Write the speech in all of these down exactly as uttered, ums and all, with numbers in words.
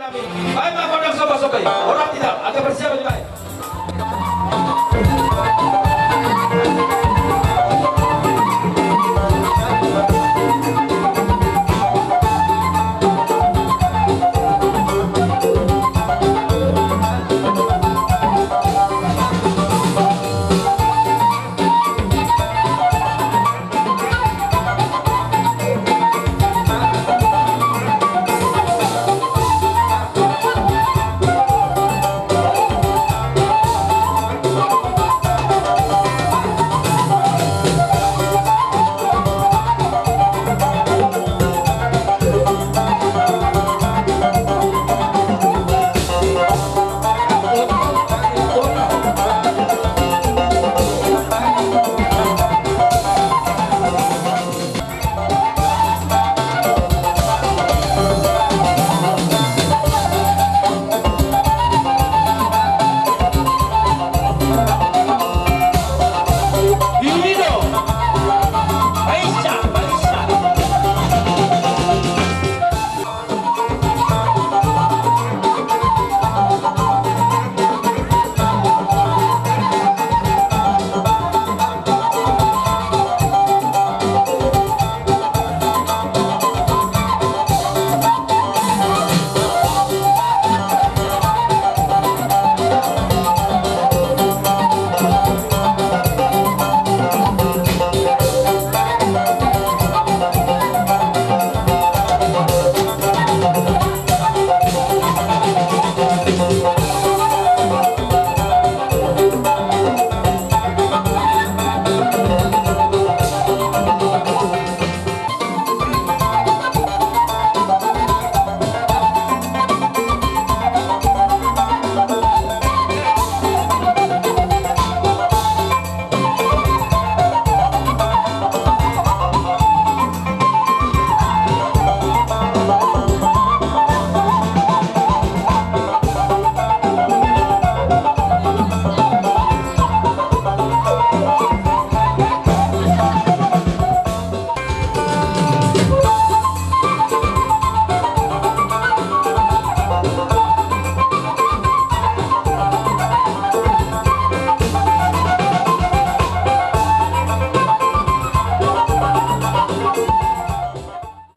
Baen ma gondang somba-somba i. Orang tidak, ada persiapan baik.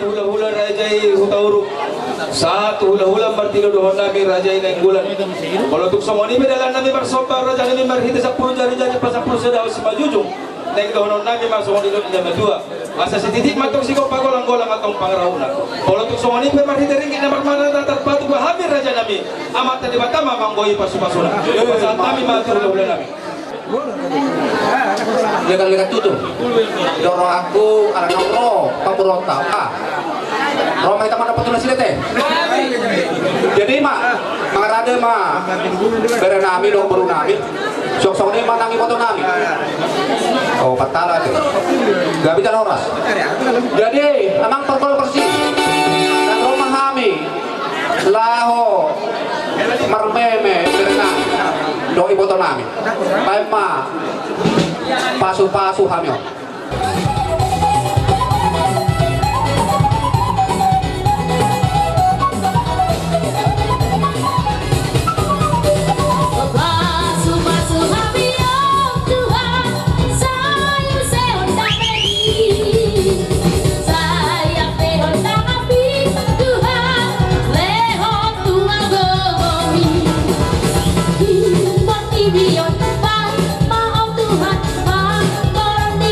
Hulahula raja i Hutauruk, sahat tu hulahula martinodohon nami raja i Nainggolan. Molo tung songon i pe dalan nami marsomba raja nami marhite sampulu jari-jari pasampulu sada hau simanjujung. Naeng dohonon nami ma songon nidok ni na matua. Asa sititi mantong sigompa, golang-golang antong pangarahutna. Molo tung songon i pe marhite ringgit na marmata na tarpatupa hami raja nami, Amanta Debata ma manggoi pasu-pasuna. Pasahat hami ma tu hulahula nami. Legan-legan tutu. Didok rohangku ala naung ro pamoruonta. Ah. Ro ma hita mandapot tu na silete. Jadi ma, mangarade ma bere nami dohot boru nami. Songon i ma nang iboto nami. Oh, patala tu. Gabe jala horas. Jadi, amang parpol persi. Nang ro ma hami laho marmeme bere nami dohot iboto nami. Baen ma pasu-pasu hami on. Pasu-pasu hami on Tuhan, sai use hon damai i, sai ampe hon damai i Tuhan, lehon tu anggo i. Di portibi on baen ma on Tuhan, panggoran ni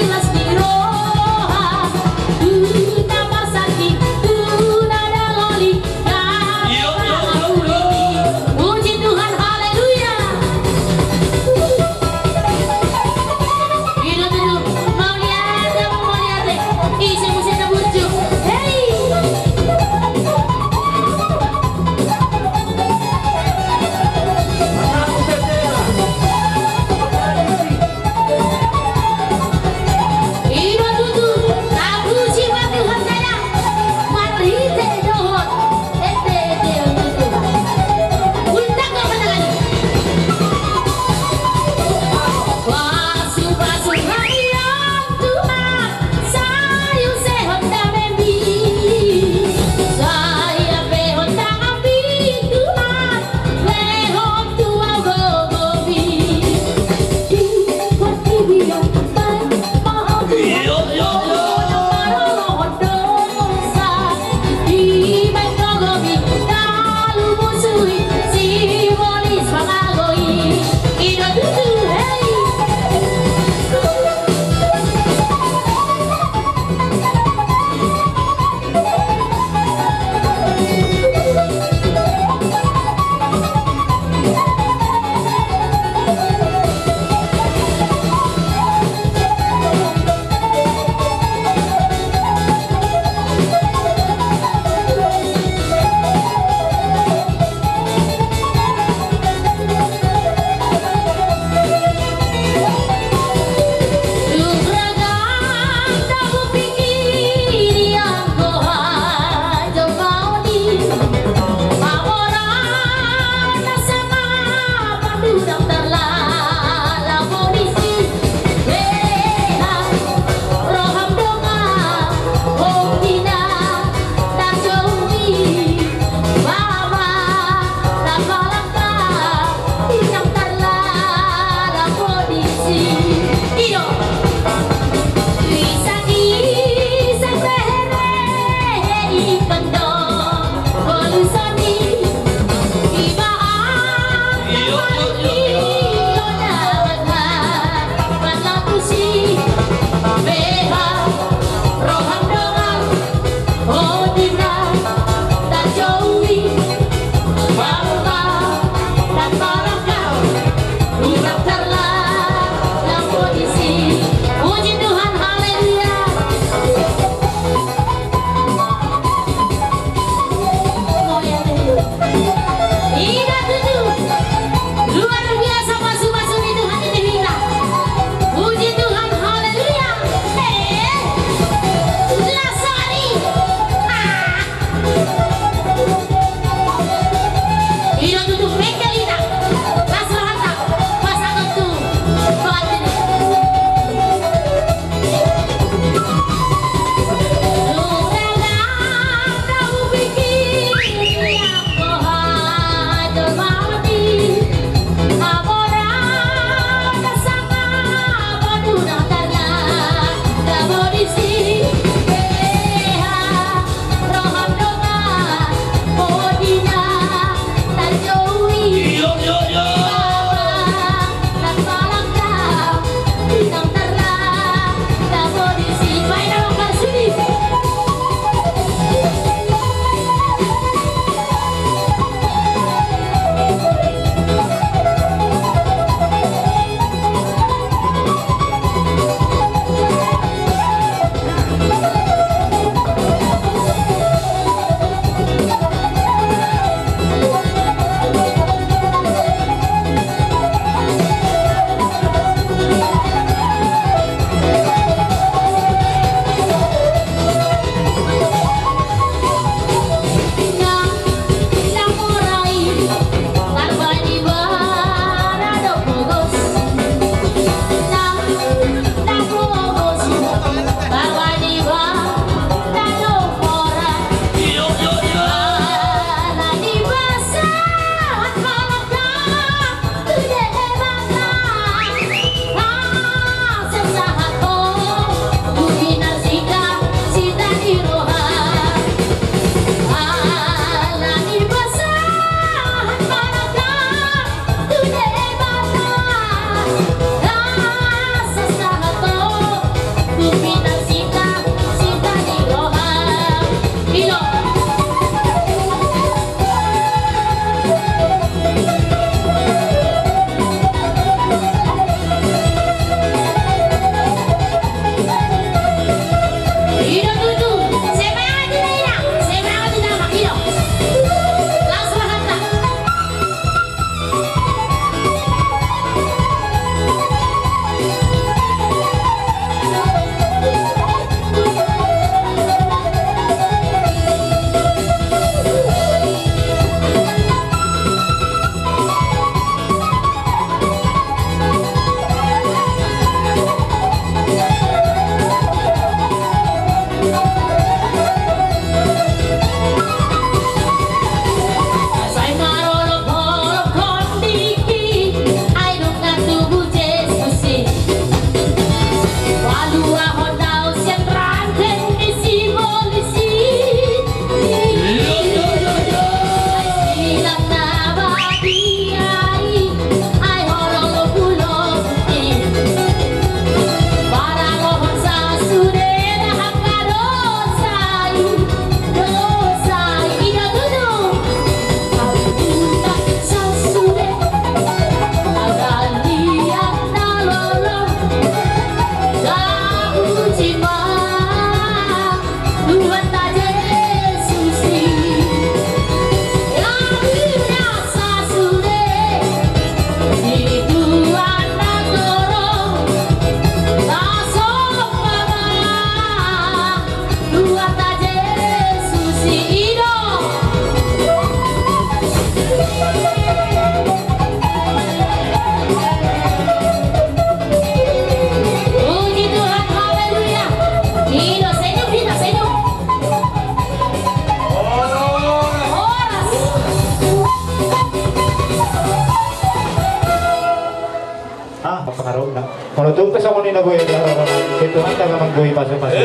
Molo tung pe songon i na boi, Tuhanta ma manggohi pasupasu.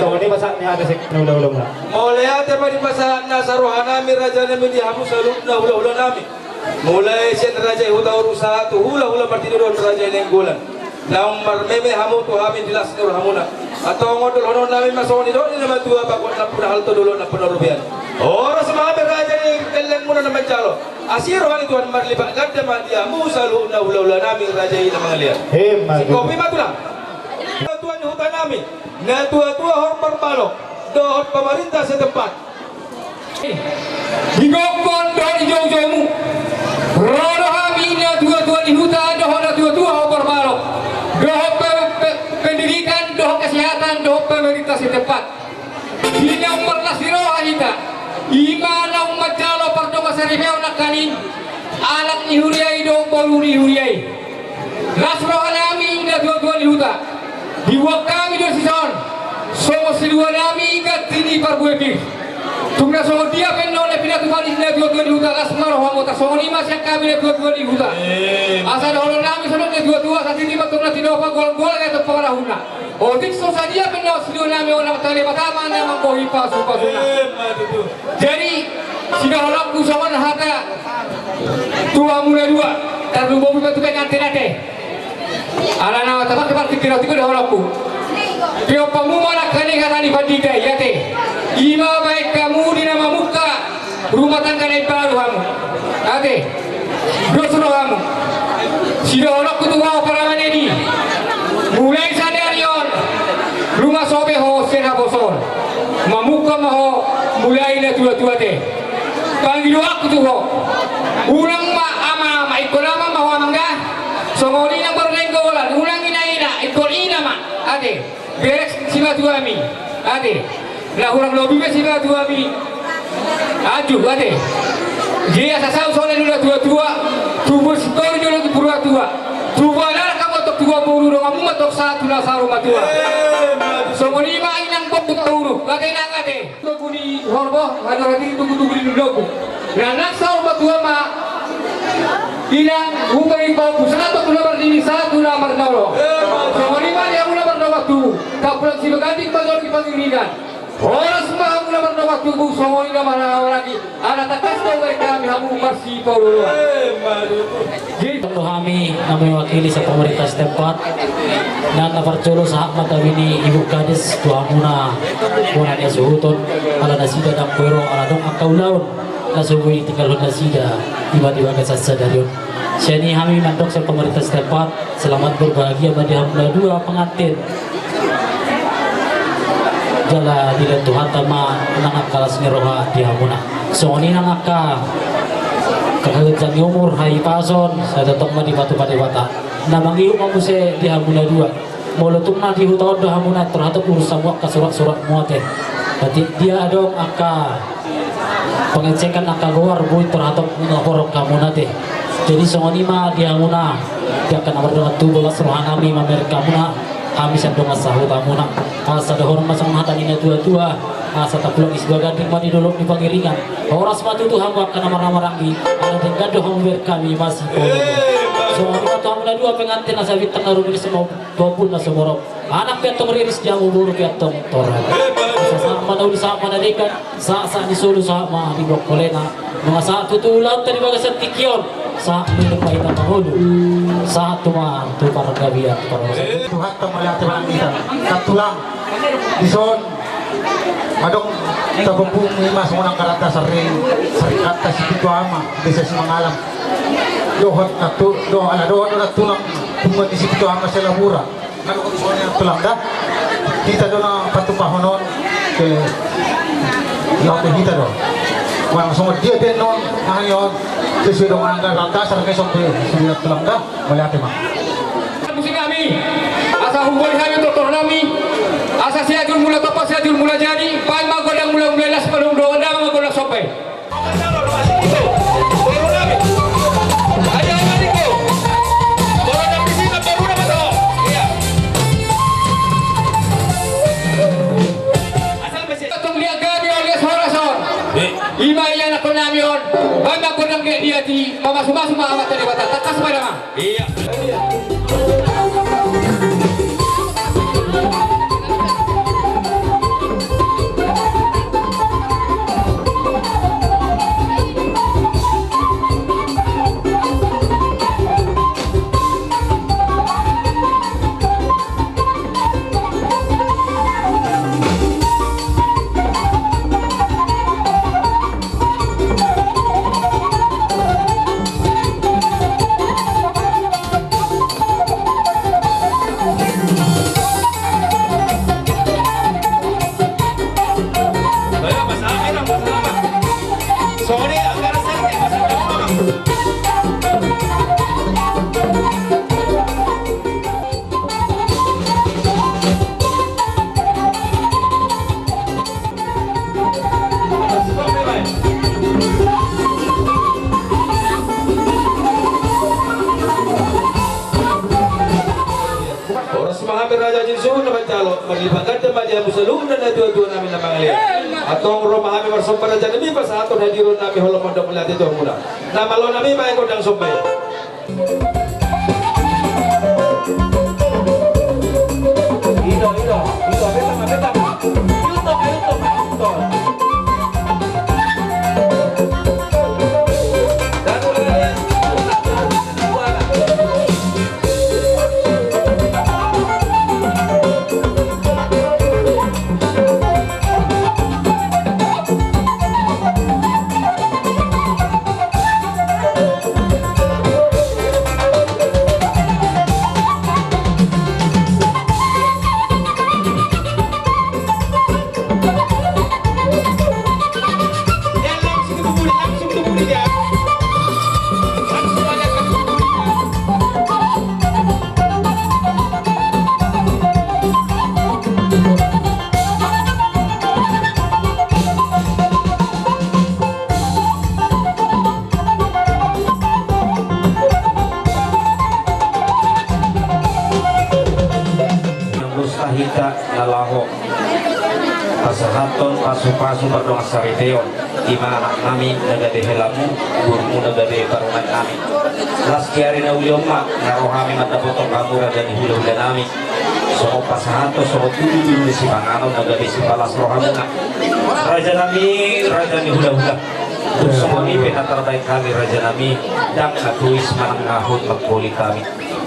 Songon i ma sahat ni hata sian hula-hula muna. Mauliate ma di pasahat nasa roha nami raja nami di hamu saluhutna hula-hula nami. Mulai sian raja i Hutauruk sahat tu hula-hula martinodohon raja i Nainggolan. Naung marmeme hamu tu hami di las ni rohamuna. Antong dohonon nami ma songon i dohot ni na matua, bagot nampuna hal tolu, loak nampuna robean. Horas ma hami raja i, ellengmuna na manjalo. Asi roha ni Tuhan marlipat ganda ma di hamu saluhutna hula-hula nami raja i na mangalean. Singkopi ma tulang. Natua-tua ni huta nami, natua-tua horbar balok dohot pamarintah setempat. Di gokhon dohot di joujoumu, ro do hami natua-tua ni huta dohot natua-tua horbar balok dohot pe-, pe-, pendidikan dohot kesehatan dohot pamarintah setempat. Di na ummarlas ni roha hita, i ma naung manjalo pardongan saripeon nangkaning anak ni huria i dohot boru ni huria i. Las roha nami natua-tua ni huta. Dibuat hami do dison songon silua nami ganti ni parbue pir. Tung na songon dia pe annon na pinatupa ni natua-tua ni huta, las ma rohamuna. Songon i ma sian hami natua-tua ni huta. Asa dohonon nami songon natua-tua, sadia ma antong na tinopa, golang-golang antong pangarahutna. Otik so sadia pe annon silua nami on, Amanta Debata ma na manggohi pasupasuna. Jadi, sidohononku songon hata tu hamuna dua, tarlumobi ma tu penganten ate. Ala na tabangke partingkian on, tingki dohononku. Piompamu ma nangkaning hata ni pandita i ate. I ma baen hamu di na mamungka rumah tangga na imbaru hamu. Ate. Dos rohamu. Sidohononku tu ho paramane i. Mulai sadari on, nunga sobe ho sian haposoon. Mamungka ma ho mulai natua-tua ate. Pangidoanku tu ho. Unang ma ama-ama, ingkon ama ma ho amang da. Songon i nang baru Nainggolan, unang ina-ina, ingkon ina ma. Ate. Bereng simatuami. Ate. Na hurang lobi pe simatuami. Anju, ate. Dia sasau sole nula tua-tua. Tubu sitori jolo di purua tua. Tubu anak kamu tok tua boru dong kamu matok satu na saru matua. Songon i ma inang bok tua uru. Ate inang ate. Tunggu di horbo, ada lagi tunggu-tunggu di dulu. Nah, nang saur matua ma. Inang, upa i pau, satu na mardini, satu na marnolo. Songon i ma di hamu na marnolo tu. Tapulang si baganding, baganding pangiringan. Horas ma hamu na marnolo tu, songon i na marnolo lagi. Ala tangkas do baen hami hamu marsipaoloan. Jadi, do hami na mewakili sian pemerintah setempat. Na, na parjolo sahat ma tabi ni Ibu Kades tu hamuna bona ni hasuhuton, ala nasida ndang boi ro ala adong angka ulaon na so boi tinggalhon nasida di bagasan sadari on. Sian i hami mandok sian pemerintah setempat, selamat berbahagia ma di hamuna dua pengantin. Jala dilehon Tuhanta ma nang angka las ni roha di hamuna. Songon i nang angka keganjang ni umur, hahipason, sai tongtong ma dipatupa Debata. Na mangihut ma muse di hamuna dua. Molo tung na di huta on do hamuna, terhadap urusan angka surat-suratmu ate. Berarti dia adong angka pengecekan angka goar boi terhadap na horong hamuna ate. Jadi songon i ma di hamuna, di angka na mardongan tubu, las roha nami mamereng hamuna, hami sian dongan sahutamuna. Asa dohonon ma songon hata ni na tua-tua, asa tapulak di si baganding ma di dolok ni pangiringan. Horas ma tutu hamu angka na marhahamaranggi, ala denggan do hamu bereng hami masipaoloan. Songon i ma tu hamuna dua pengantin, asa bintang na rumiris ma tu ombun na sumorop. Anak pe antong riris di hamu, boru pe antong torop. Asa sahat ma na uli, sahat ma na denggan, sahat-sahat ni solu, sahat ma di bongkolena. Nunga sahat tutu ulaonta di bagasan tingki on, sahat ma i tu hita mangolu. Sahat tu ma tu pargabean, tu parhorasan. Tuhanta mauliate ma nang hita. Kan tulang, dison adong tabombung i ma songon angka ranta sarring, sarring ranta si Pitu Ama, desa Simangalam. Dohot na tu, dohot, ala dohot do na tulang, punguan ni si Pitu Ama Selabura. Tulang da. Hita do na patupahon on. Ke, laho pe hita do. Manang songon dia pe annon, aha ni on. Sesuai dengan anggaran dasar ke songon dia tulang da. Mauliate ma. Musik nami. Asa humboli hami tortor nami. Asa Sianjur Mula Tompa, Sianjur Mula Jadi. Baen ma gondang mula, mula las, mula, mula, mula, mula, mula sombai. Ima ia na kona mion, banda kona mion dia di mamasu-masu ma Amanta Debata, tangkas ma da ma. Iya. Marlipat ganda ma di hamu saluhutna natuatua nami na mangalean. Antong ro ma hami marsomba raja nami pasahathon hadiron nami, holong mandok mauliate tu hamuna. Na malo nami ma i gondang somba i. Nang dos hita na laho pasahathon pasupasu pardongansariteon, ima anak nami na gabe helamu, borumu na gabe parumaen nami. Las di ari na uli on ma na ro hami mandapothon hamu raja ni hulahula nami. Songon pasahathon songon tudutudu ni sipanganon na gabe sipalas rohamuna, raja nami, raja ni hulahula. Tung songon i pe na tarbahen hami raja nami, ndang na tois manangahon mangkolit hami.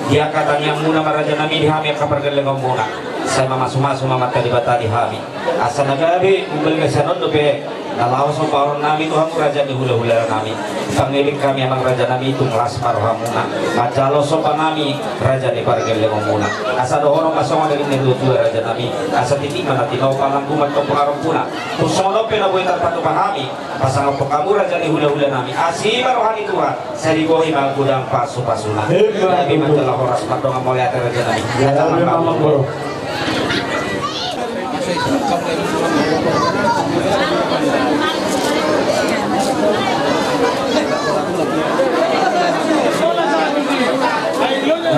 Di angka tangiangmuna ma raja nami di hami angka pargellengonmuna, sai mamasumasu ma Amanta Debata di hami. Asa na gabe umbalga sian on dope na laho sombaon nami tu hamu raja ni hulahula nami. Pangido hami amang raja nami, tung las ma rohamuna manjalo somba nami raja ni pargellengonmuna. Asa dohonon ma songon na nidok ni natuatua raja nami, asa tintin ma na tinopa, langku ma antong pangarompuna. Tung songon on pe na boi tarpatupa hami pasangaphon hamu raja ni hulahula nami, asi ma roha ni Tuhan. Sai dibohi ma godang pasupasuna. Emma tutu. Gabe ma jala horas, mardongan mauliate raja nami. Gabe ma amang boru.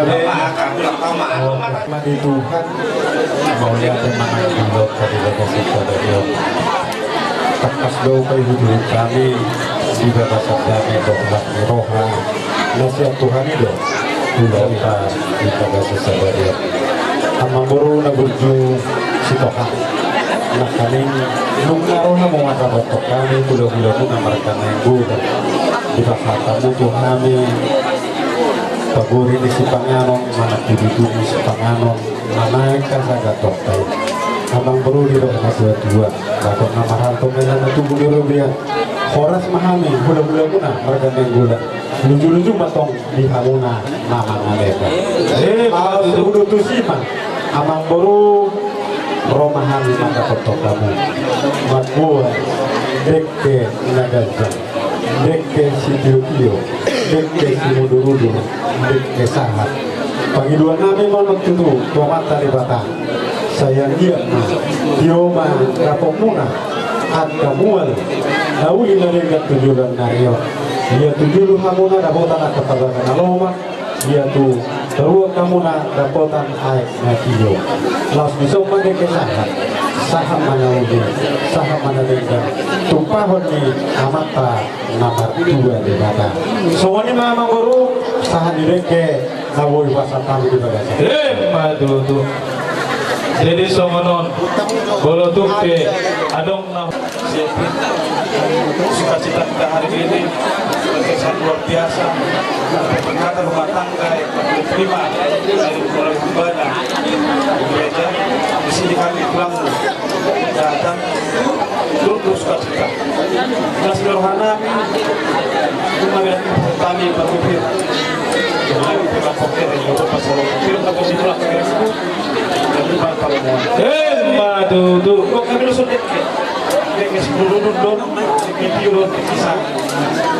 Gabe ma di Tuhan. Mauliate ma nang di Amanta Debata Sitabario. Tangkas do paihutihut hami di bagasan dame dohot las ni roha na sian Tuhan i do tu hita di bagasan sadari on. Amang boru na burju Sitohang, nangkaning nunga ro hamu mandapothon hami hulahulamuna marga Nainggolan, dipasahat hamu tu hami pagori ni sipanganon manang tudutudu ni sipanganon. Manaek hasahaton pe amang boru ni roha na tuatua, bagot na marhalto, mela na tubu ni robean. Horas ma hami hulahulamuna marga Nainggolan. Lujuluju ma tong di hamuna na mangalean. Eh, mauliate. Tusi ma amang boru, ro ma hami mandapothon hamu mamboan dengke na ganjang. Dengke sitiotio, dengke simudurudur, dengke sahat. Pangidoan nami ma on tutu tu Amanta Debata, sai anggiat ma tio ma dapotonmuna angka mual na uli na denggan tu joloan ni ari on. Ia tu julu hamuna dapotan angka tabaga na lomak, ia tu toruan hamuna dapotan aek na tio. Laos dison ma dengke sahat, sahat ma na uli, sahat ma na denggan, tumpahon ni Amanta na martua Debata. Songon i ma amang boru, sahat ni dengke na boi pasahat hami di bagasan. Emma tutu. Jadi songon on, molo tung pe adong na Sukacita kita hari ini sangat luar biasa. Peningkatan rumah tangga yang diterima dari Pulau Kumbana, gereja. Di sini kami pulang datang turut bersukacita. Masih rohana kami berpikir dengan kita pakai dari Eropa, selalu berpikir untuk berpikir. Emma tutu. Kok kami lu sudah. Dengke sipulu duduk, dengke tiur, dengke pisang.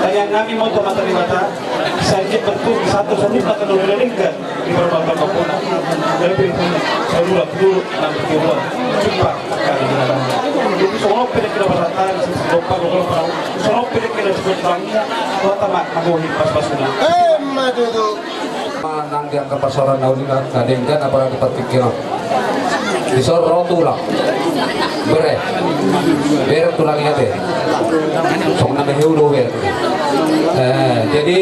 Tangiang nami ma tu Amanta Debata, sai anggiat bertubi satu sanduk na kedua dengke di berbangga kampung. Dari pun saluran dulu enam puluh. Cepat kali di dalam. Itu semua pada kita berhati-hati, semua pada kita, semua pada kita sebut bangga. Kota mak, aku hipas pasuna. Emma tutu. Nang di angka parsaoran na uli na denggan, apalagi parpingkiran. Dison ro tulang. Bere. Bere tulang i ate. Songon na meheu do bere. Eh, jadi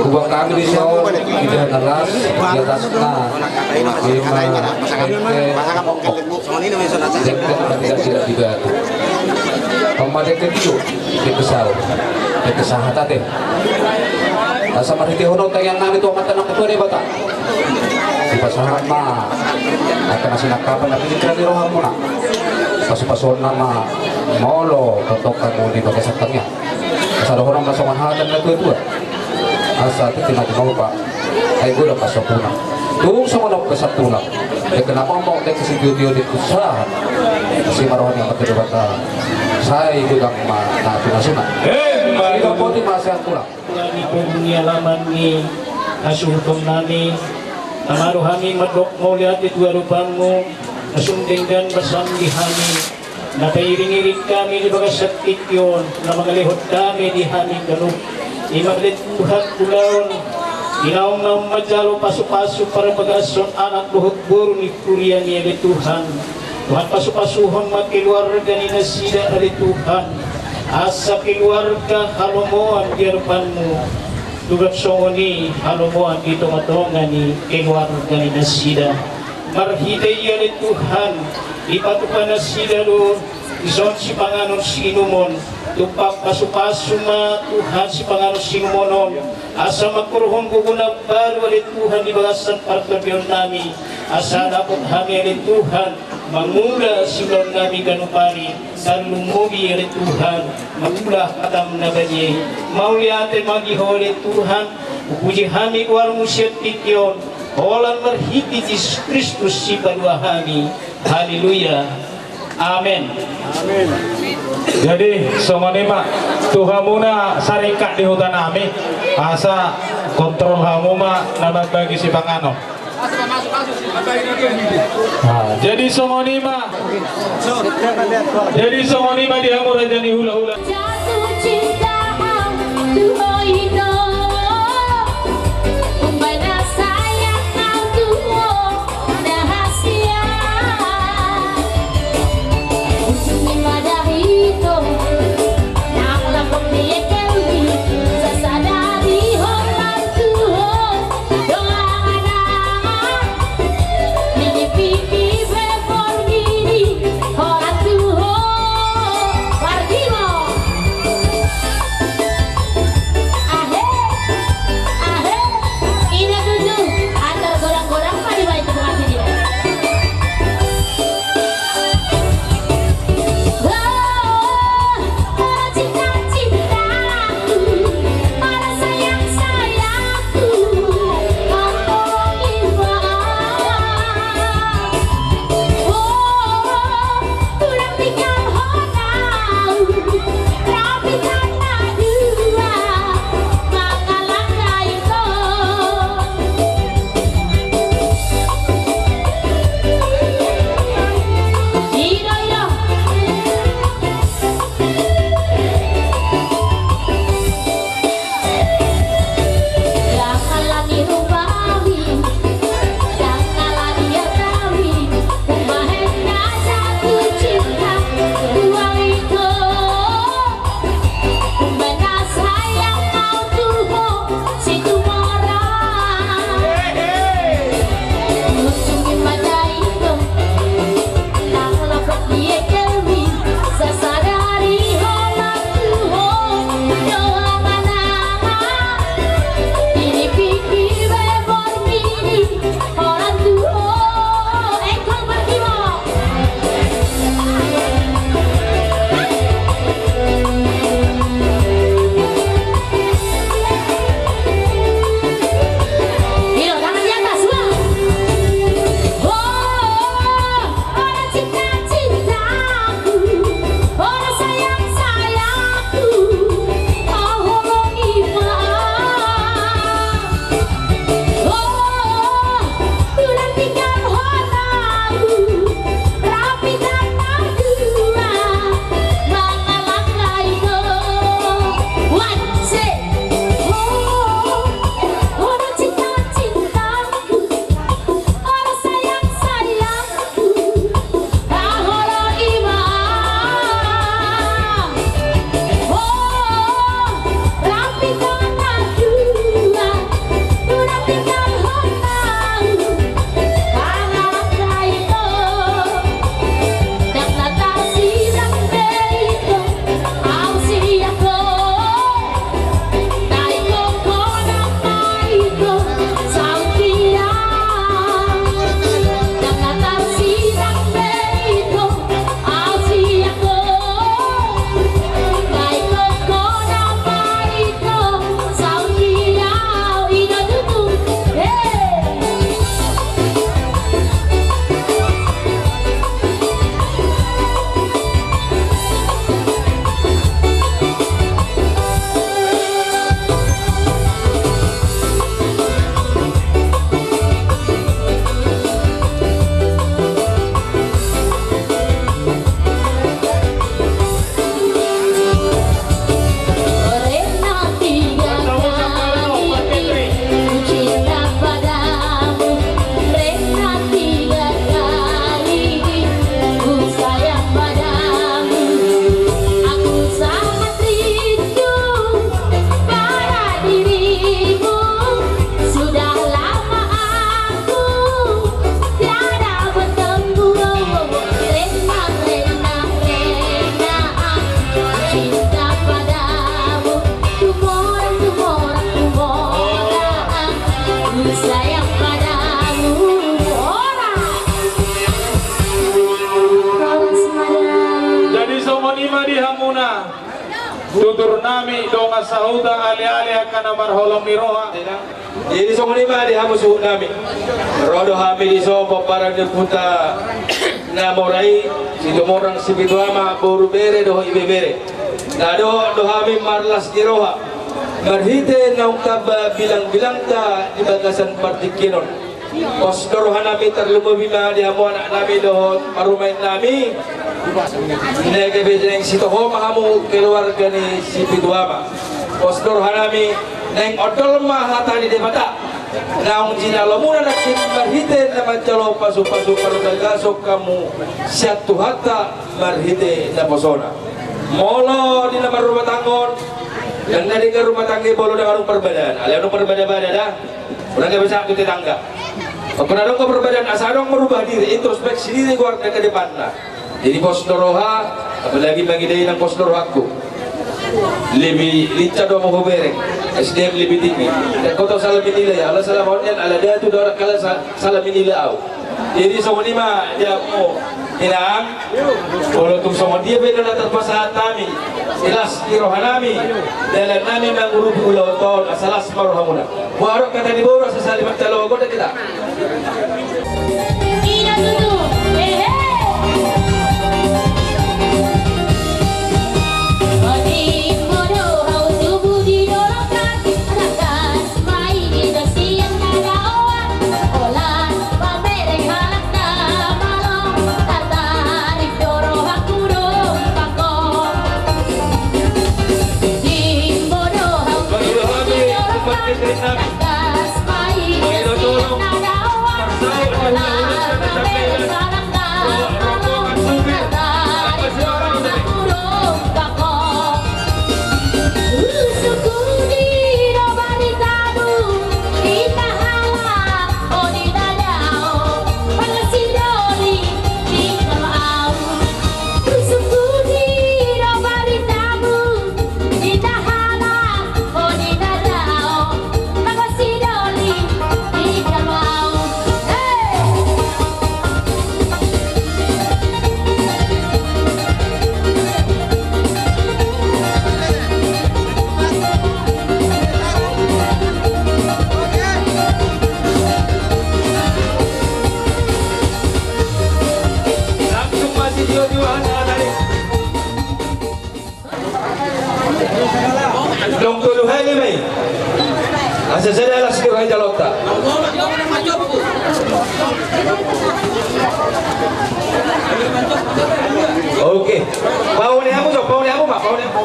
hubang hami dison, di dahan na las, di atasna ima, ente, oh, ente, tidak, tidak, tidak. Pamade ke tiu. Dengke sahat, dengke sahat ate. Asa marhitehon on tangiang nami tu Amanta na martua Debata. Sipasahat ma angka na sinangkapan na piningkiran ni rohamuna. Pasupasuonna ma molo tongtong hamu di bagasan tangiang. Asa dohonon ma songon hata ni na tuatua. Asa tintin na tinopa. Ai godang pasampuna. Tung songon on pe sampuna. Dengke na momo, dengke sitiotio, dengke sahat. Asi ma roha ni Amanta Debata. Sai godang ma na pinasuna. Emma tutu. Didapotan ma sian tulang. Di pogu ni alaman ni hasuhuton nami. Tama do hami mandok mauliate tu adopanmu. Na sun denggan basa ni hami. Na pairingiring hami di bagasan tingki on, na mangalehon dame di hami ganup. Ima ale Tuhan ulaon, di naung naung manjalo pasupasu parbagason anak dohot boru ni huriami ale Tuhan. Tuhan pasupasuhon ma keluarga ni nasida ale Tuhan. Asa keluarga halomoan di adopanmu. Tugas songon i halomoan di tongatonga ni keluarga ni nasida. Marhite i ale Tuhan, dipatupa nasida do dison sipanganon siinumon. Tumpak pasupasu ma Tuhan sipanganon siinumon on. Asa mangkorhon gogo na baru ale Tuhan di bagasan partondion nami. Asa dapot hami ale Tuhan mangula siulaon nami ganup ari. Tarlumobi ale Tuhan mangula hatam na badia i. Mauliate ma di Ho ale Tuhan. Hupuji hami goarmu sian tingki on. Holan marhite Jesus Kristus sipalua hami. Haleluya. Amen. Amen. Jadi songon i ma tu hamuna sarikat di huta nami. Asa kontrol hamu ma na mambagi sipanganon. Nah, jadi songon i ma. Jadi songon i ma di hamu raja ni hulahula. Jatuh cinta au tu ho ito. Umbahen na sayang au tu ho na hasian. Ujung ni mata ito. Nang lambok ni ekel ni. Sasadari ho mantuhon. Turnami dongan sahuta, ale-ale angka na marholong ni roha. Jadi songon i ma di hamu suhutnami. Ro do hami dison pomparan ni ompunta na mora i, Situmorang Sipitu Ama, boru bere dohot ibebere. Na dohot do hami marlas ni roha marhite naung tamba bilangbilangta di bagasan partingkian on. Pos do rohanami, tarlumobi ma di hamu anaknami dohot parumaennami. Nunga gabe naeng sitoho ma hamu keluarga ni Sipitu Ama. Pos do rohanami, naeng ondol ma hata ni Debata naung jinalomuna nangkin marhite na manjalo pasupasu parbagason hamu sian Tuhanta marhite naposona. Molo di na marrumah tangga on, ndang na denggan rumah tangga i molo ndang adong parbadaan. Alai adong parbada-bada da. Unang gabe sangkut tetangga. Anggo na adong parbadaan, asa adong merubah diri, introspeksi diri goarna ke depanna. Jadi pos do roha, apalagi mangidai nang pos do rohangku. Lebih lincah do hamu hubereng, S D M lebih tinggi. Dan kau tahu salah menilai, ala salah maunya, ala dia tu orang kalah sa-, salah menilai au. Jadi songon i ma di hamu inang, molo tung songon dia pe na tarpasahat hami, las ni rohanami, dalannami mangurupi ulaonta on, asa las ma rohamuna. Boha do hata ni boru, asa saling manjalo, godang hita. Ina tutu, ehe. Patimbo do hau tubu di dolok, anak Mai di sian na daoan, holan pamereng halak na malo, tartarik do rohangku dompak ho. Patimbo do hau tubu di dolok, anak Mai di sian na daoan, holan pamereng halak na malo, tartarik do rohangku dompak ho. Langsung masih dua-dua, anak-anak. Dong tolu hali ma i. Asa sada las ni roha i jaloonta. Oke. Pauli hamu, so, pauli hamu ma, pauli hamu.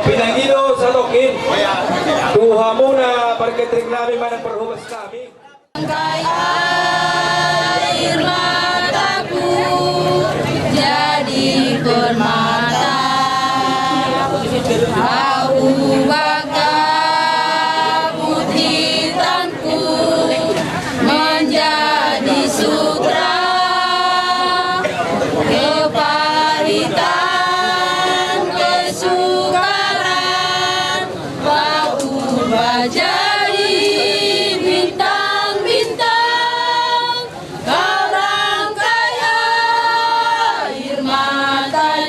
Pinangido satongkin tu hamuna parkateringnami manang parhobasnami. Air mataku jadi permata, au bakabut hitamku menjadi sutra, kepahitan, kesukaran, Berubah jadi bintang-bintang, kau rangkai air mata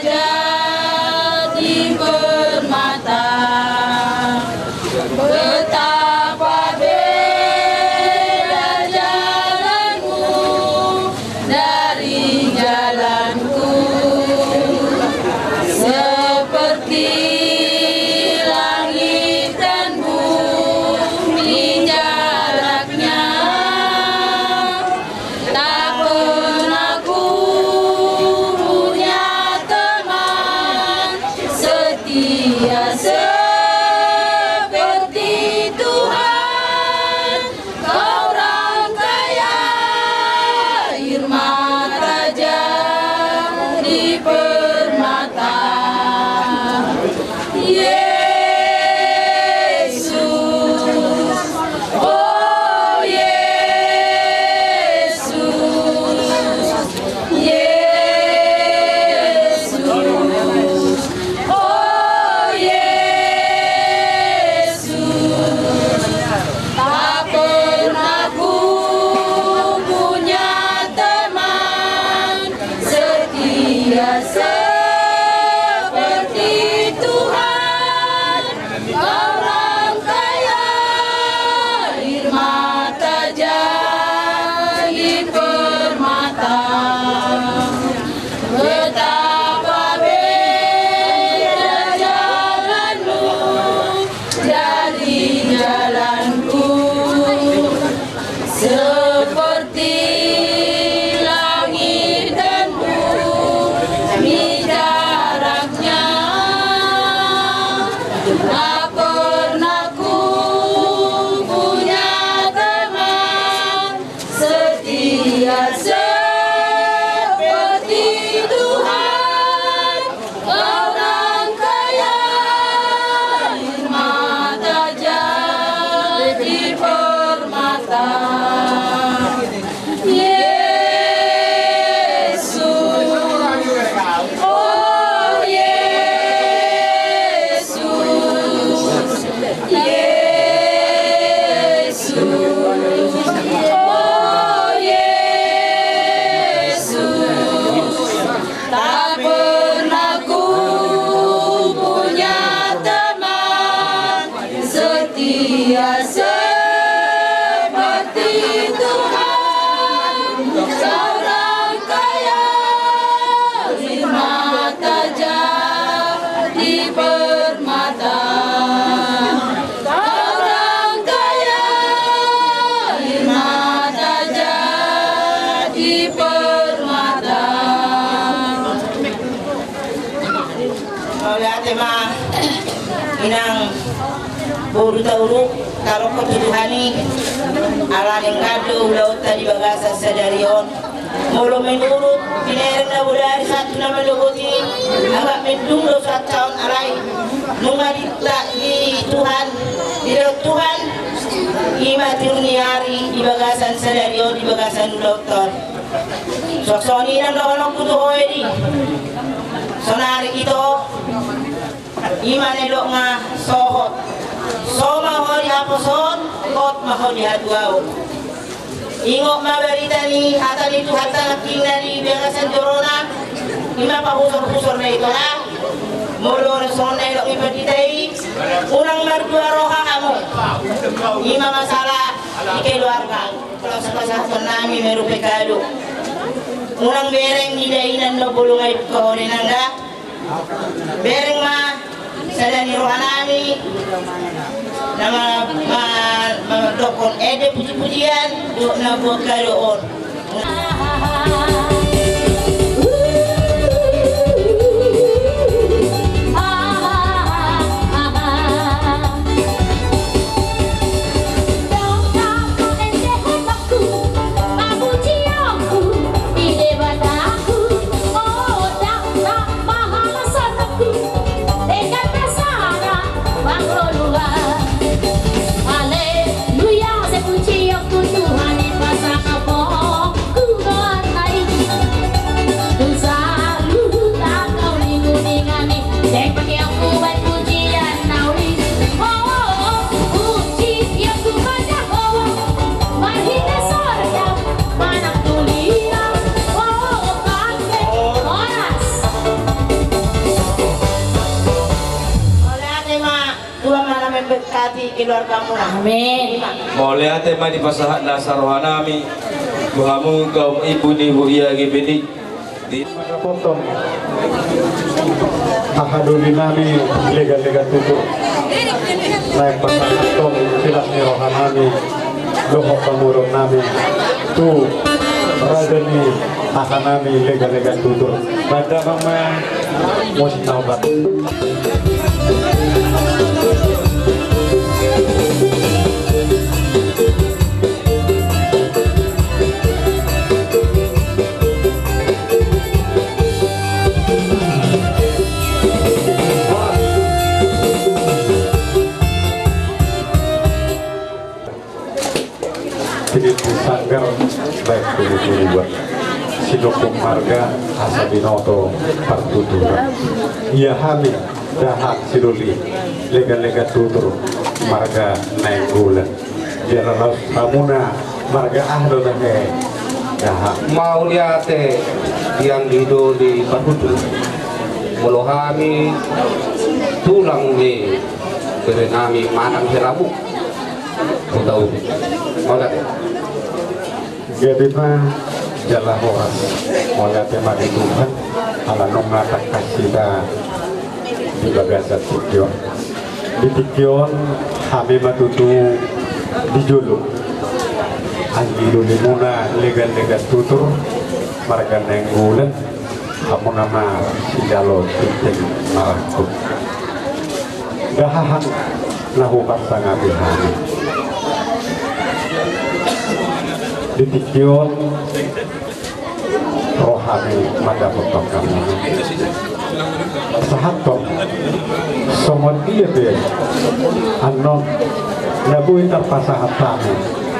Mauliate ma, inang boru Tauruk, tarokkon tu Tuhan i, ala denggan do ulaonta di bagasan sadari on. Molo menurut binereng na bodari sahat tu na manogot i, agak mendung do sahat on alai. Nunga di, di Tuhan, didok Tuhan, i ma tiur ni ari di bagasan sadari on, di bagasan ulaonta on. Songon i nang dohononku tu ho edi. Sonari ito, i ma na didok nga sohot. So ma ho di haposoon, hot ma ho di hatuaon. Ingot ma barita ni hata ni Tuhanta nangkin na di bagasan jorona, i ma pahusor-husor na i tora. Molo songon na didok ni pandita i, unang mardua roha hamu. I ma masalah di keluarga. Pasahaton nami merupe kado. Unang bereng di dainan na bolong ai buka hore nangga. Bereng ma sada ni roha nami. Na ma, ma, ma, dokkon ende puji-pujian, do na buat kado on. Mauliate ma, Tuhan ma na memberkati keluargamuna. Amin. Mauliate ma dipasahat nasa roha nami tu hamu kaum ibu ni H U I A G P D. Di potong. Aha doli nami lega-lega tutu. Naeng pasahathon silas ni roha nami dohot pamoruon nami tu raja ni aha nami lega-lega tutu. Bada mama musik naubat. Pinit sanggar baik dulu buat sinokung marga asa binoto partuturan. Ia hami dahak sidoli lega-lega tutur marga Nainggolan. Jala laos hamuna marga aha do tahe dahak. Mauliate diang di doli parhundul. Molo hami tulang ni bere nami manang helamu. Hutau. Mauliate. Gabe ma jala horas. Mauliate ma di Tuhan ala nunga tangkas hita di bagasan tingki on. Di tingki on hami ma tutu di jolo. Anggi dolimuna lega-lega tutur marga Nainggolan. Hamuna ma sijalo tintin marangkup. Dahahang na huparsangapi hami. Di tingki on ro hami mandapothon hamuna. Pasahathon songon dia pe annon na boi tarpasahat hami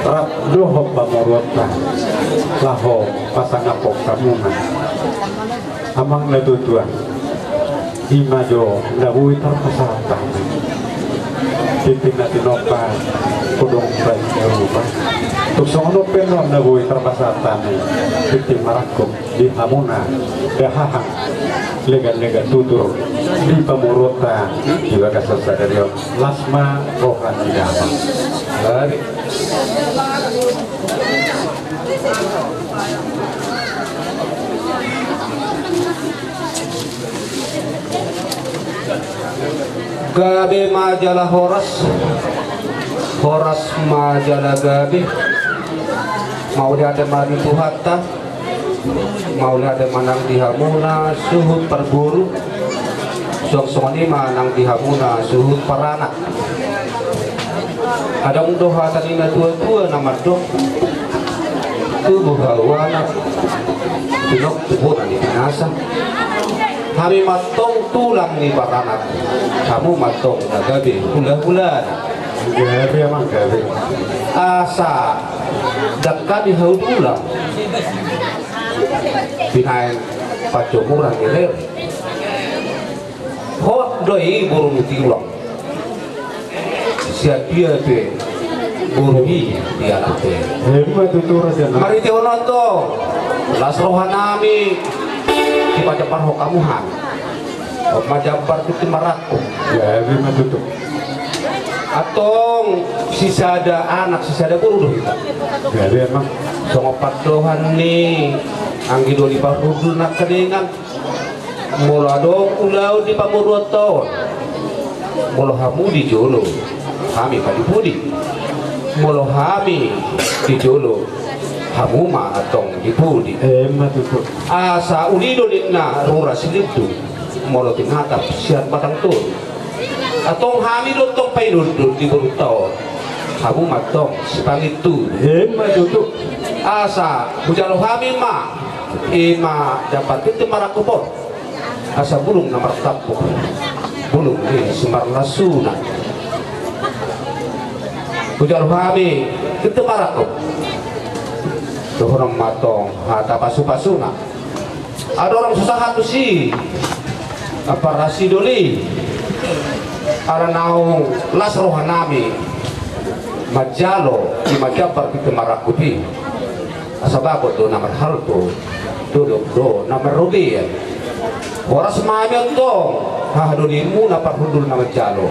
rap dohot pamoruonta laho pasangaphon hamuna. Amang na tuatua, i ma jo na boi tarpasahat hami. Tintin na tinompa hudong baen ni rupa. Tung songon on pe annon na boi tarpasahat hami tintin marangkup di hamuna dahahang lega-lega tutur di pamoruonta di bagasan sadari on. Las ma roha ni damang. Gabe ma jala horas. Horas ma jala gabe. Mauliate ma di Tuhanta. Mauliate ma nang di hamuna suhut parboru. Suang songon i ma nang di hamuna suhut paranak. Adong do hata ni na tua-tua na mandok, tubu hau anak, pinok tu bona ni binasa. Hami ma antong tulang ni paranak, hamu ma antong na gabe hula-hulana. Gabe amang, gabe. Asa dangka ni hau tulang, binaen panjomuran ni rere. Hot do i boru ni tulang. Sian dia pe boru i dialap pe. Ima tutu, raja na. Marhite on antong, las roha nami dipajambarhon hamu hami. On ma jambar tintin marangkup. Ya, ima tutu. Antong sisada anak sisada boru do hita. Ya, ima. Songon pandohan ni anggi doli parhundul nangkiningan. Molo adong ulaon di pamoruonta on, molo hamu di jolo, hami ma di pudi. Molo hami di jolo, hamu ma antong di pudi. Ima tutu. Asa uli do ninna rura silindung, molo tinatap sian batang toru. Antong hami do antong painundun di borunta on, hamu ma antong sipangintudu. Ima tutu. Asa hujalo hami ma, ima jambar tintin marangkup on. Asa bulung na martampuk, bulung ni simarlasuna. Hujalo hami tintin marangkup, dohonon ma antong hata pasu-pasuna. Adong so sahat tusi, apa rasi doli, ala naung las roha nami manjalo ima jambar tintin marangkup i. Asa bagot do na marhalto, dolok do na marrobean. Horas ma hami antong haha dolimuna parhundul na manjalo.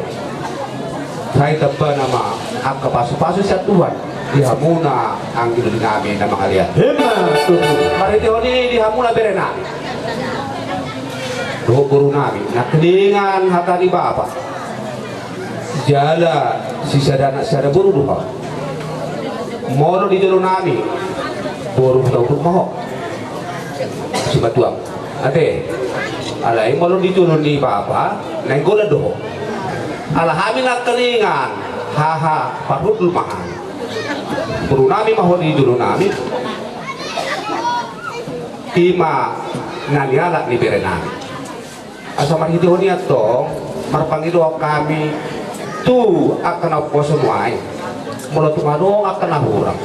Sai tambana ma angka pasu-pasu sian Tuhan di hamuna anggi doli nami na mangalean. Ima tutu. Marhite on i di hamuna bere nami dohot boru nami, nangkiningan hata ni bapa. Jala sisada anak sisada boru do ho. Molo di jolo nami, boru huta uruk ma ho. Simatuam. Ate. Alai molo di jolo ni bapa, Nainggolan do ho. Ala hami nangkiningan haha parhundul ma hami. Boru nami ma ho di jolo nami. Ima na nialap ni bere nami. Asa marhite on i antong, marpangidoan hami tu angka na umposo nuaeng. Molo tung adong angka na hurang,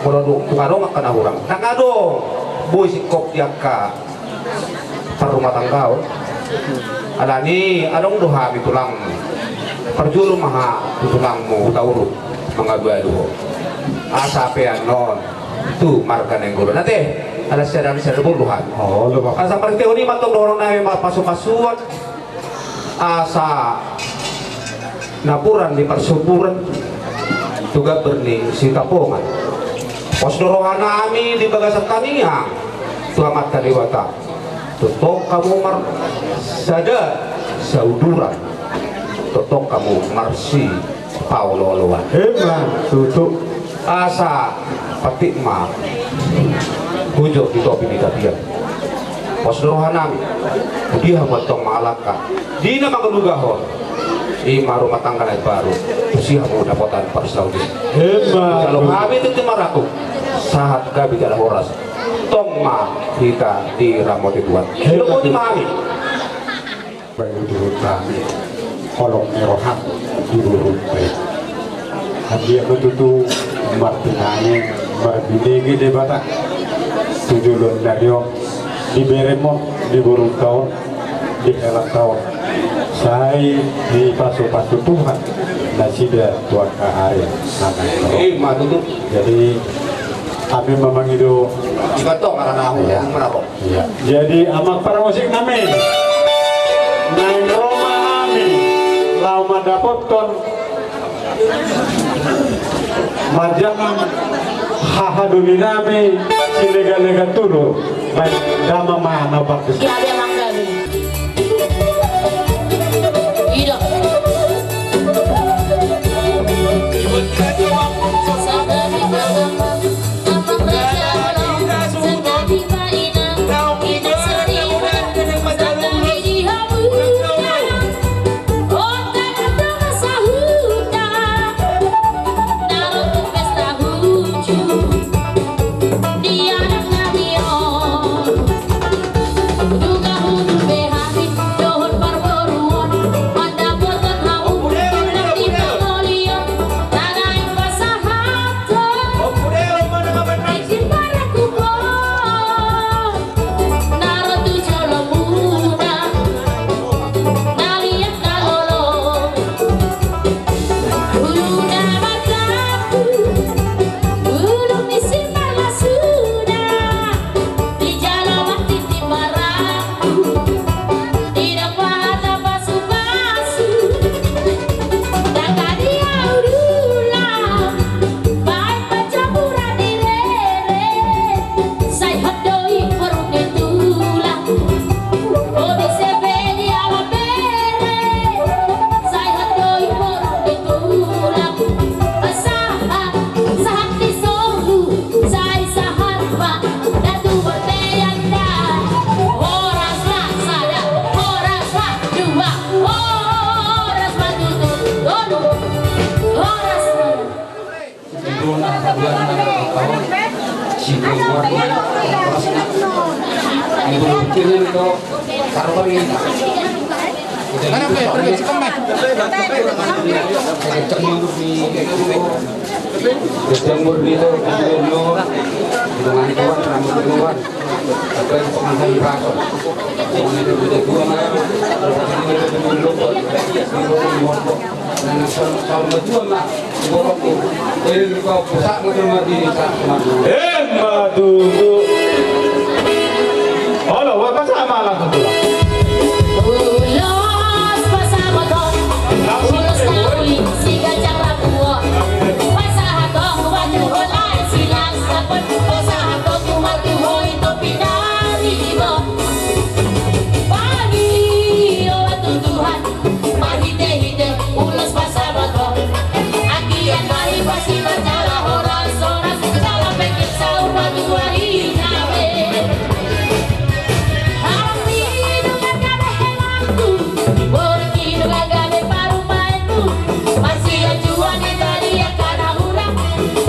molo tung adong angka na hurang, ndang adong boi singkop di angka parrumatanggaon. Alani adong do hami tulangmu. Parjolo ma ho tu tulangmu huta uruk mangalualu ho. Asa pe annon tu marga Nainggolan ate, ala sada sada boru hami. Asa marhite on i ma antong dohonon nami ma pasu-pasuan, asa napuran ni parsoburan tu gambar ni sitapongan. Pos do roha nami di bagasan tangiang tu Amanta Debata. Tongtong hamu marsada sauduran, tongtong hamu marsi paolo-oloan. Ima tutu. Asa patik ma hujur di topi ni tapian. Pos do roha nami, di hamu antong mangalangka di na mangalugahon ima rumah tangga na imbaru, tusi hamu dapotan parsaulian. Ima tutu. Hujalo hami tintin marangkup, sahat gabe jala horas, tong ma hita diramoti Tuhan. Ima tutu. Diramoti ma hami. Baen tu hami holong ni roham di borum pe. Anggiat ma tutu martinangi marbinege Debata tu joloan ni ari on, di berem on, di borunta on, di helanta on. Sai dipasu-pasu Tuhan nasida tu angka ari na naeng ro. Ima tutu. Jadi hami ma mangido. Ima tong, ala na ahu. Iya. Ima na ahu. Iya. Jadi amang parmusik nami, naeng ro ma hami laho mandapothon manjangan haha doli nami silega-lega tubu. Baik, damang ma na bagus. Iya, dia mangga nih. Iya. Emma tutu. Olo, pasahat ma langsung tulang. Ulos pasahaton, ulos na uli, siganjang rambu on. Pasahaton, umat tu ho lae, silas sapon, pasahaton, umat tu ho i topi na di bo. Pagi, o Tuhan, marhite-hite ulos pasahaton. Anggiat ma hipasipat jala horas-horas, jala pengkit saur matua i gabe. Hami nunga gabe helangku, borungki nunga gabe parumaenku. Marsianjuan hita di angka na hurang,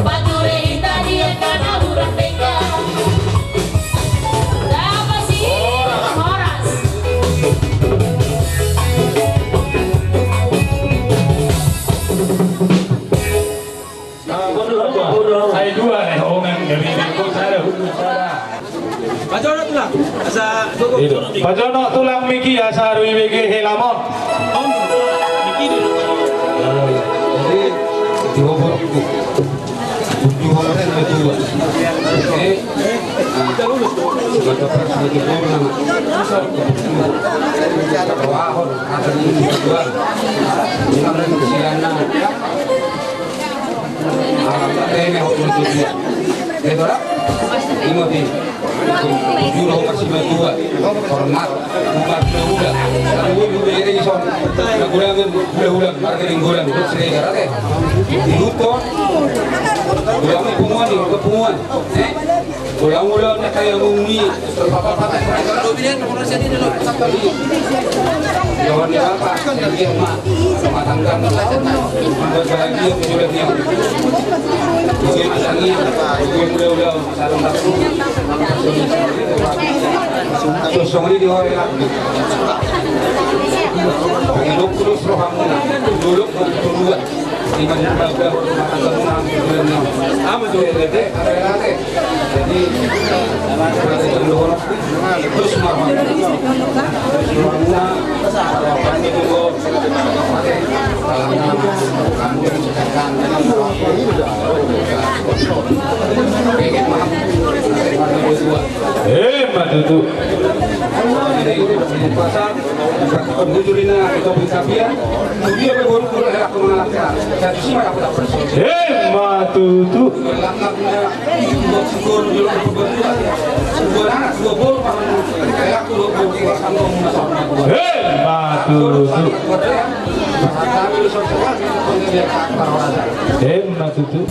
pature hita di angka na hurang denggan. Horas. Sai dua ne, hongan, gabe bengkok sada, hutu sada. Pajonok tulang, asa gogo. Pajonok tulang miki, asa ro ibege helamon. Jadi, di obor itu. Tujuh orang itu dua. Eh, ah, sebagai pers, sebagai gubernur, nama. Wahon, ada di dua. Ini kan silana. Ah, ini aku tujuh. Betul, tak? Ini mau di. Juro marsimatua, hormat, umat na ula. Lalu gue gue ere ison, na gulangan, gula-gula, marga ning gulang, terus re garate. Dihuton. Gulangan punguan, ni, ke punguan. Eh? Gulang-gulang na kaya mumi. Jawan ni apa? Dia mah matanggang. Membuat bahagia tujuannya. Dia masangi. Dia ula-ula. Sosong i di hore lagi. Pangidop terus rohamuna. Duduk bertuduan. Di mana baga rumah tangga muna. Amat tuh, lete, lete. Jadi, ada yang dohon. Terus rohamuna. Terus rohamuna. Kalau pangidop. Emma tutu. Emma tutu. Emma tutu. Emma tutu.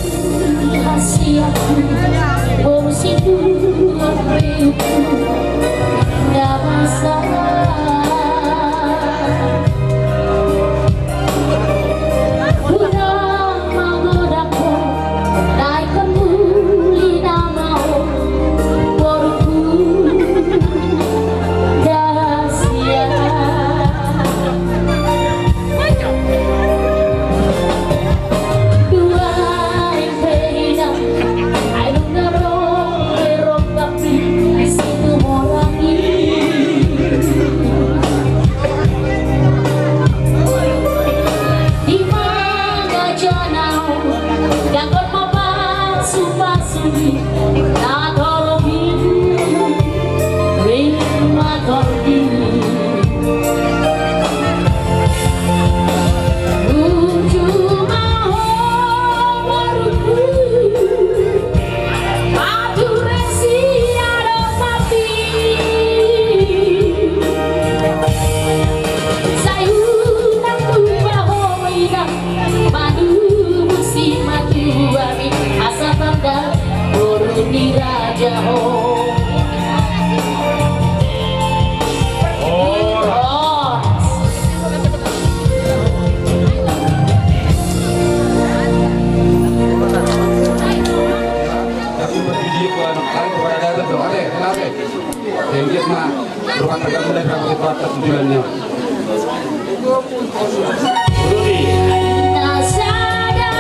Anta sada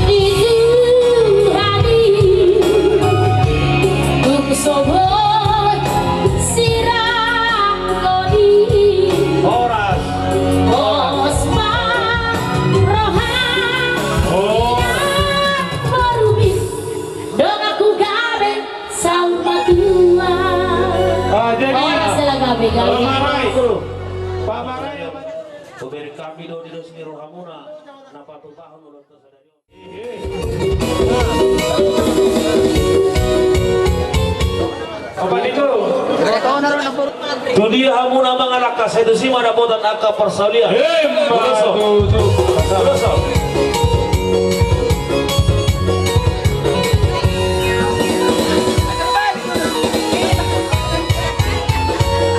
di Tuhan i, tung sogot sirang koni. Horas. Pos ma roha. Oh. Inang borumi. Donganku gabe saur matua. Ah, jadi. Horas, hela gabe, gabe. Pamarai. Pamarai. Hubereng hami do di dos ni rohamuna na patupahon ulos sadari on. Apa itu? Tu dia hamuna mangalangka, sai tusi ma dapotan angka parsaulian. Emma tutu. Ulos.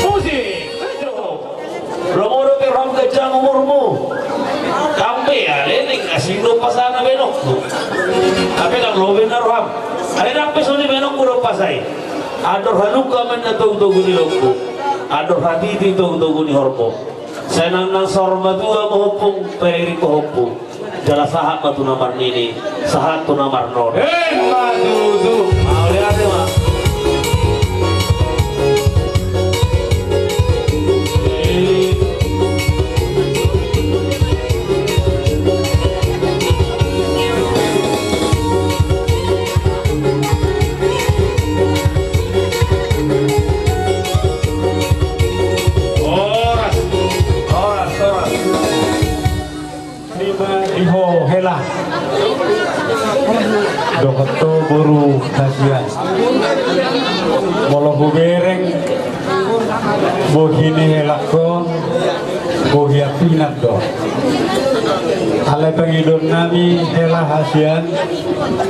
Musik. Ro molo pe roham ganjang umurmu. Hape ale ning asing do pasana baenonku. Hape ndang lobi na roham. Ale ndang pe songon i baenonku do pasai. Andor halumpang ma na togutogu ni lombu. Andor hatiti togutogu ni horbo. Sai nang nang saur matua ma ompung, pairing pahompu. Jala sahat ma tu na marnini, sahat tu na marnono. Emma tutu. Mauliate ma. Horas, horas, horas. Ima di ho hela. Dohot ho boru hasian. Molo hubereng bohi ni helangkon, bohi ampinan do. Alai pangidoannami hela hasian,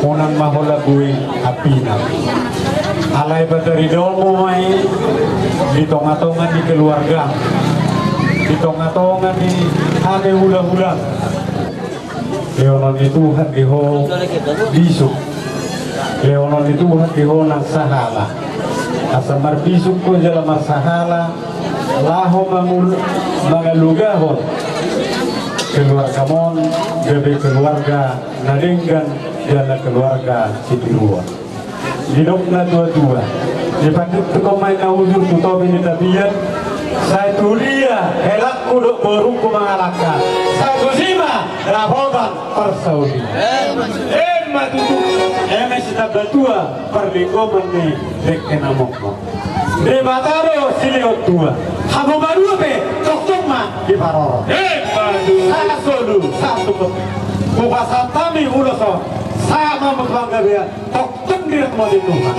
unang ma holan boi ampinan. Alai pataridaonmu ma i di tongatonga ni keluarga, di tongatonga ni hami hulahulam. Lehonon ni Tuhan di ho bisuk. Lehonon ni Tuhan di ho nang sahala. Asa marbisuk ho jala marsahala. Laho mangul-, mangalugahon keluargamon gabe keluarga na denggan jala keluarga sitiruon. Didok na tuatua, dipatutukhon ma i na hujur tu topi ni tapian. Sai tu dia helangku dohot borungku mangalangka, sai tusi ma dapotan parsaulian. Emma tutu. Eme sitamba tua parlinggoman ni dengke na mokmok. Debata do silehon tua. Hamu madua pe tongtong ma diparorot. Emma tutu. Sahat solu, sahat solu. Hupasahat hami ulos on, sahat ma panggabean, tongtong dirangkuti Tuhan.